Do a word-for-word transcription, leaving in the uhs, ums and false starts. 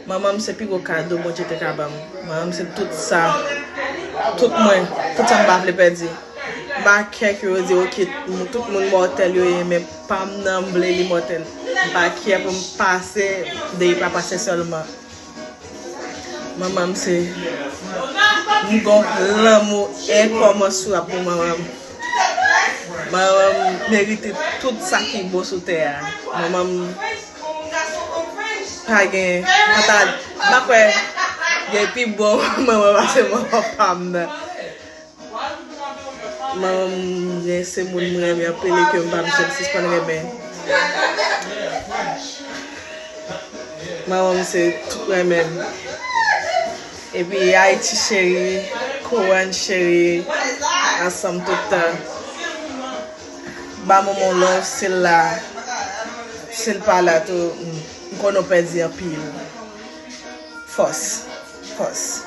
Manman m se pi gwo kado Bondye te ka ban m. Manman m se tout sa, tout mwen, tout sa m pa vle pèdi. M pa kè ke yo di, ok, tout moun mòtèl yo ye, men pa m nan, m vle li mòtèl. M pa kè pou m pase, de pa pase sèlman. Manman m se, m gon lanmou enkòmanswab pou manman m. Manman m merite tout sa ki bon sou tè a. Manman m pa gen, pa ta, m pa kwè gen pi bon manman pase manman pa m nan. Manman m gen se moun m renmen anpil e ke m pa bezwen sispann renmen. Manman m se tout renmen m. Epi Ayiti cheri, Kouwòn cheri, ansanm tout tan. Ba manman w love, si l la, si l pa la tou, m konnen w pèdi anpil. Fòs, fòs.